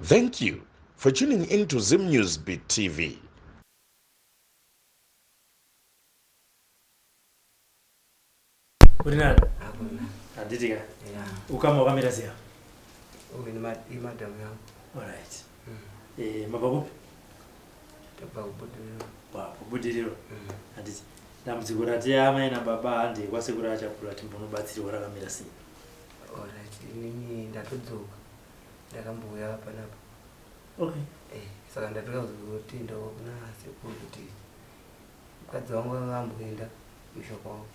Thank you for tuning in to Zim News Beat TV. Uri nani? Handiti ka? Ukama wakamira sei? Uyu ni madam yangu. Alright. Eh, mabva kupi? Tabva kubudiriro. Wa, kubudiriro. Handiti. Dambudziko rati amai nababa hande kwasekuru achakura timbonobatsirwa rakamira sei? Alright, inini ndatodzoka. Ndakambouya panapa. Okay. Eh, saka ndatoda kuzotendawo kuna sekuru kuti mukadzi wangu anga amboenda kumusha kwavo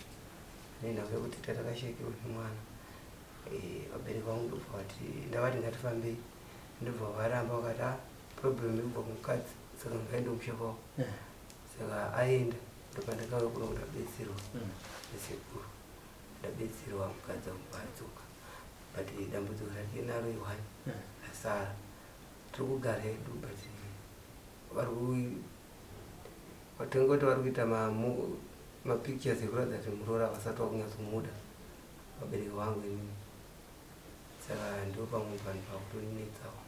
nenhau yekuti tatakashaikirwa nemwana. Eh, vabereki vangu ndobva vati ndavati ngatifambei ndobva varamba vakati ah problem irikubva kumukadzi saka ngaende kumusha kwavo. Saka aenda ndopandakauya kuno ndabetserwa nesekuru. Ndabetserwa mukadzi wangu adzoka. But dambudziko ratinaro ihwani rasara. Tiri kugara hedu but vari tingoti vari kuita mapictures ekuratidza kuti muroora vasati vakunyatsomuda vabereki vangu inini. Saka ndo pamwe panhu pakutonetsawo.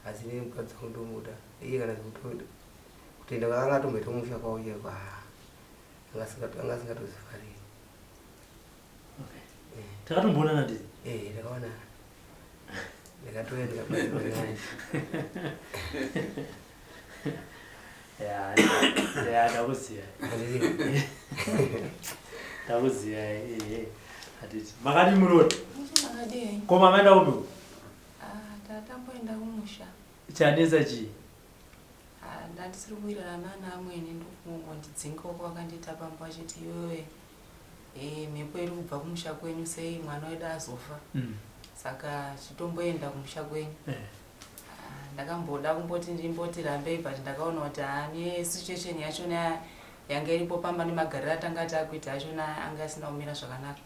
Asi inini mukadzi wangu ndomuda. Iye kana kutoenda kwaanga atomboita kumusha kwavo chaiko haa anga asingatozifariri. Okay. Takatomboonana ndii? Eh, takaonana. Ndakatouya ndikabatsirwa naye. Ya, ya ndakuziya. Handiti? Ndakuziya eh. Handiti. Makadii muroora? Makadii? Ko mamaenda kupi? Ah, tatamboenda kumusha. Chanetsa chii? Ah, ndandisiri kuwirirana nana amwene ndokungondidzinga uko vakandiita pamba vachiti iwewe eh, mhepo iri kubva kumusha kwenyu sei mwana wedu azofa. Saka chitomboenda kumusha kwenyu. Ah, ndakamboda kumboti ndimboti rambei but ndakaona kuti haa nesituation yachona yanga iripo pamba nemagariro atanga takuita achona anga asina kumira zvakanaka.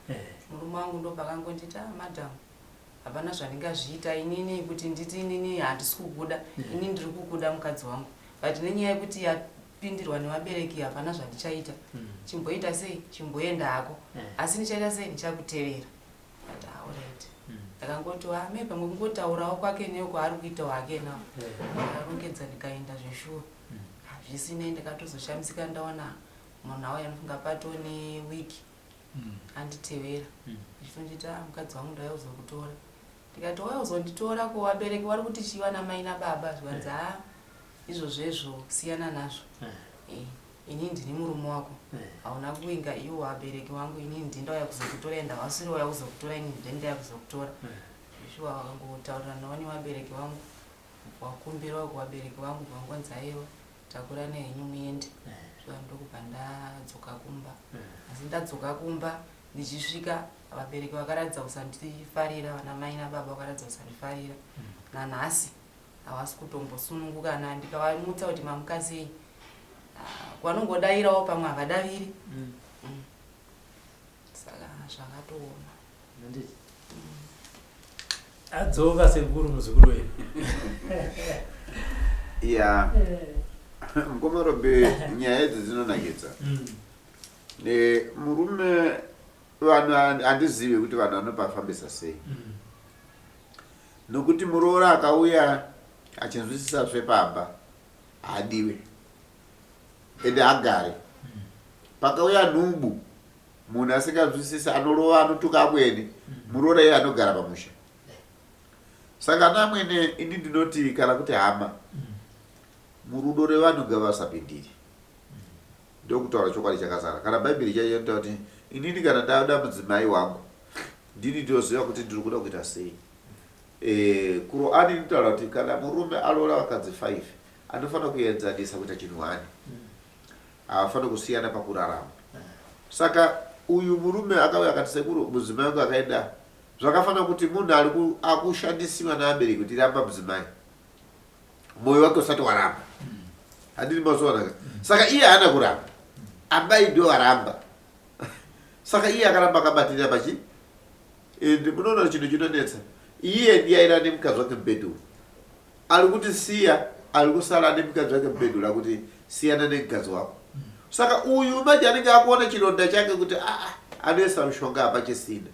Murume wangu ndopakangonditi ah madam hapana zvandingazviita inini kuti nditi inini handisi kukuda inini ndiri kukuda mukadzi wangu but nenyaya yekuti yapindirwa nevabereki hapana zvandichaita. Chimboita sei chimboenda hako asi ndichaita sei ndichakutevera. But ah, alright. Ndakangoti ah me pamwe kungotaurawo kwake neyo kwaari kuitawo hake nawo. Ndakarongedza ndikaenda zveshuwa. Zvisinei ndakatozoshamisika ndaona munhu auya anofunga patone week anditevera. Achitonditi ah mukadzi wangu ndauya kuzokutora. Ndikati wauya kuzonditora ko vabereki vari kuti chii vana mai nababa zvikanzi ah izvozvo siyana nazvo. Eh, inini ndini murume wako. Hauna kuinga iwo vabereki vangu inini ndini ndauya kuzokutora ende havasiri vauya kuzokutora inini ndini ndauya kuzokutora. Shuwa vakangotauriranawo nevabereki vangu wakumbirawo kuvabereki vangu vangonzi aiwa takura nehenyu muende. Shuwa ndokubva ndadzoka kumba. Asi ndadzoka kumba ndichisvika vabereki vakaratidza kusandifarira vana mai nababa vakaratidza kusandifarira. Nanhasi havasi kutombosununguka na ndikavamutsa kuti mamuka sei vanongodairawo pamwe havadaviri. Saka zvakatooma. Handiti. Adzoka sekuru muzukuru wenyu. Ya mukoma Robe, nyaya idzi dzinonakidza. Murume vanhu handizivi kuti vanhu vanopafambisa sei. Nokuti muroora akauya achinzwisisa zvepamba haadiwe ende agare. Pakauya nhubu munhu asinganzwisisi anorova anotuka amwene, muroora iye anogara pamusha. Saka ana amwene ini ndinoti kana kuti hama murudo revanhu ngavasapindire. Ndokutaura chokwadi chakazara. Kana bhaibheri chaicho rinotaura kuti inini kana ndada mudzimai wangu ndini ndinoziva kuti ndiri kuda kuita sei. Quran inotaura kuti kana murume aroora vakadzi 5 anofanira kuenzanisa kuita chinhu 1. Haafaniri kusiyana pakurarama. Saka uyu murume akauya akati sekuru mudzimai wangu akaenda zvakafanira kuti munhu ari akushandisiwa neabereki kuti ramba mudzimai moyo wake usati waramba. Handini mazoona. Saka iye haana kuramba. Amai ndio varamba. Saka iye akaramba akabatirira pachi and munoona chinhu chinonetsa. Iye ndiye aida nemukadzi wake mubedroom. Ari kuti siya, ari kusara nemukadzi wake mubedroom akuti siyana nemukadzi wako. Saka uyu manje anenge akuona chironda chake kuti aa anoisa mushonga apa chisina.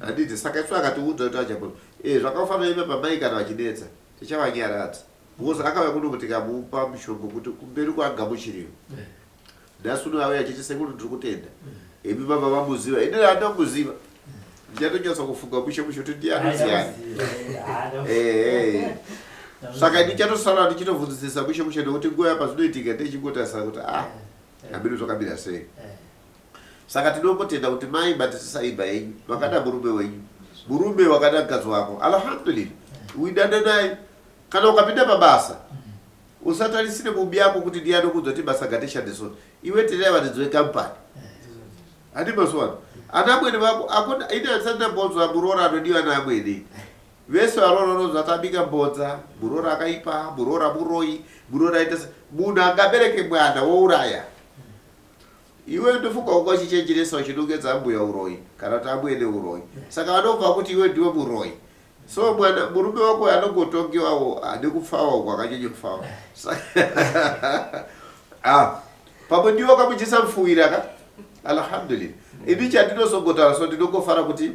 Handiti saka isu akatiudza kuti achapo. Zvakafanana ipapa mai kana vachinetsa. Tichavanyaradza because akauya kuno kuti tikamupa mushonga kuti kumberi kwaagamuchiriwe. Nhasi uno auya achiti sekuru ndiri kutenda. Imi baba vamuziva, ini handamuziva. Ndichatonyatsa kufunga mushe mushe kuti ndiye anoziyani. Eh. Saka ndichatosara ndichitovhunzisisa mushe mushe nekuti nguva yapazvinoitika ndichingotarisa kuti ah hameno zvakamira sei. Saka tinongotenda kuti mai batisisa imba yenyu, makada murume wenyu, murume wakada mukadzi wako, alhamdulillah, uidane naye. Kana ukapinda pabasa usatarisire mubi yako kuti ndiye anokuudza kuti basa ngatishande so, iwe tenderai varidzi vekampani. Handi mazuva ano ana amwene vako akuna, ini handisati ndambonzwa muroora anodiwa naamwene. Vese varoora unonzwa tabika mbodza, muroora akaipa, muroora muroyi, muroora aita se munhu angabereke mwana wouraya. Iwe ndofunga wanga uchichenjeresa uchinongedza ambuya uroyi kana kuti amwene uroyi. Saka vanobva kuti iwe ndiwe muroyi. So mwana murume wako anongotongewawo ah, nekupfawa uko akanyanya kupfawa. Ah, pamwe ndiwe wakamudyisa mfuwira ka? Alhamdulillah. Ini chandinozongotaura so ndinongofara kuti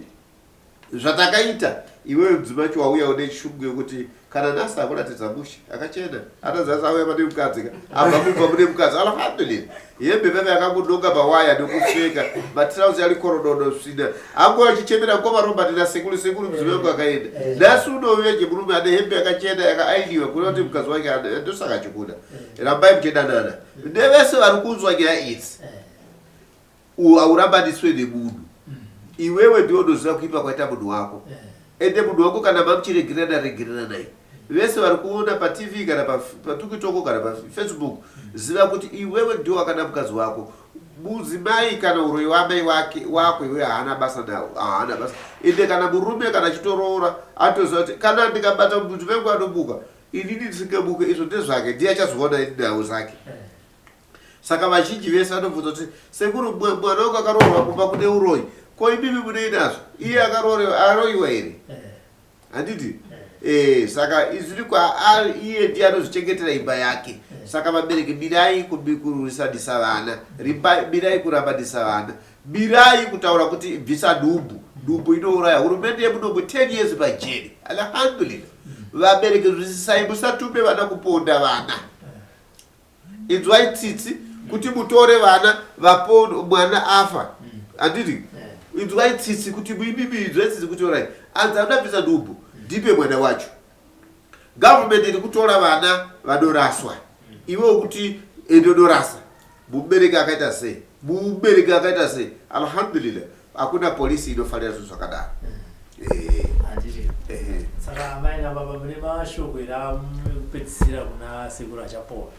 Zvatakaita iwewe mudzimai wacho wauya une shungu yekuti kana nasi akuratidza mushe akachena atadza auya pane mukadzi ka abva mumba mune mukadzi alhamdulillah hembe veve yakangononga pawaya nekupfeka matirauzi ari korododo svina anguva achichemera ngoma romba ndina sekuru sekuru mudzimai wangu akaenda nhasi unoveje murume ane hembe yakachena yakaainiwa kuda kuti mukadzi wake ndosaka achikuda rambai muchidanana nevese vari kunzwa nyaya idzi Haurambaniswe nemunhu iwewe ndiwe unoziva kuipa kwaita munhu wako ende munhu wako kana mamuchiregererana regereranai vese vari kuona patv kana patukitoko kana pafacebook ziva kuti iwewe ndiwe wakada mukadzi wako mudzimai kana uroyi wamai wake wako iwe haana basa nawo haana basa ende kana murume kana achitoroora atoziva kuti kana ndikabata mudzimai wangu anomuka inini ndisingamuke izvo ndezvake ndiye achazoona ini nawo zake Saka vazhinji vese vanobvunza kuti sekuru mwana wangu akaroorwa kumba kune uroyi ko imimi munei nazvo iye akaroorwa aroyiwa here handiti eh. eh, saka izviri kwaari iye ndiye anozvichengetera imba yake eh. Saka vabereki mirai kurwisanisa vana, mirai kurambanisa vana, mirai kutaura kuti bvisa nhumbu, nhumbu inouraya. Hurumende yemunombo 10 years pajeri. Alhamdulillah, vabereki zwisisai, musatume vana kuponda vana. Inzwai tsitsi kuti mutore vana vapo mwana afa handiti inzwai tsitsi kuti muimimi inzwai tsitsi kuti orai anzi andabvisa nhumbu ndipe mwana wacho government iri kutora vana vanoraswa iwe ukuti endonorasa mubereki akaita sei mubereki akaita sei alhamdulillah Hakuna police inofanira zvinhu zvakadaro. Eh. Handiti. Eh. Saka amai nababa mune mashoko here amupedzisira kuna sekuru Achapola?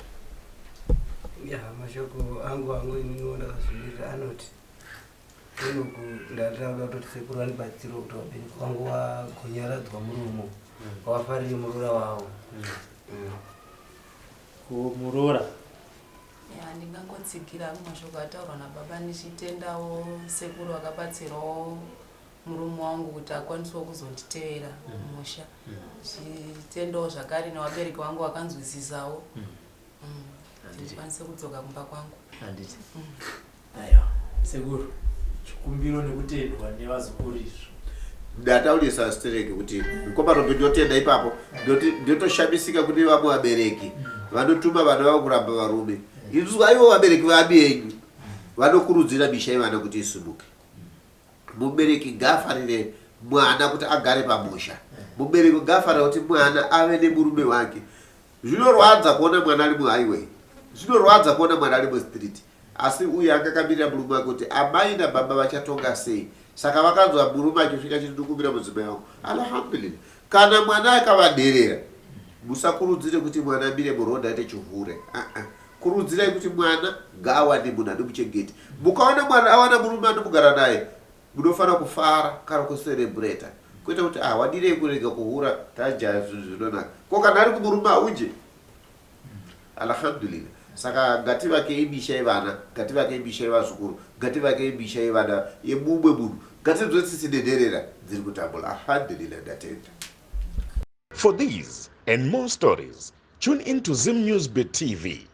Ya, mashoko angu angu ininiwo ndakazvimirira anoti kunoku ndataura kutoti sekuru vandibatsirawo kuti vabereki vangu vagonyaradzwa muromo vafarire muroora wavo. Kumuroora. Ya, ndingangotsigira hangu mashoko ataurwa nababa ndichitendawo sekuru vakabatsirawo murume wangu kuti akwanisewo kuzonditevera kumusha. Ndichitendawo zvakare nevabereki vangu vakanzwisisawo kuti ndikwanise kudzoka kumba kwangu. Handiti. Aiwa, sekuru, chikumbiro nekutendwa nevazukuru izvo. Ndataurisa stereki kuti mukoma Robi ndotenda ipapo ndotoshamisika kune vamwe vabereki vanotuma vana vavo kuramba varume. Inzwa ivo vabereki vabi enyu vanokurudzira misha yevana kuti isimuke. Mubereki ngaafarire mwana kuti agare pamusha. Mubereki ngaafarire kuti mwana ave nemurume wake. Zvinorwadza kuona mwana ari muhighway. Zvinorwadza kuona mwana ari mustreet. Asi uyu anga akamirira murume wake kuti amai nababa vachatonga sei. Saka vakanzwa murume achisvika achiti ndikumbira mudzimai wangu. Alhamdulillah. Kana mwana akavaderera musakurudzire kuti mwana amire muroad aite chihure. Uh-uh. Kurudzirai kuti mwana ngaawane munhu anomuchengeta. Mukaona mwana awana murume anomugara naye Munofanira kufara kana kuserebreta kwete kuti ah wadirei kurega kuhura tadya zvinhu zvinonaka ko kana ari kumurume haudye alhamdulillah saka ngativakei misha yevana ngativakei misha yevazukuru ngativakei misha yevana yemumwe munhu ngatinzwe tsitsi nenherera dziri kutambura alhamdulillah ndatenda. For these and more stories, tune in to Zim News Bit TV.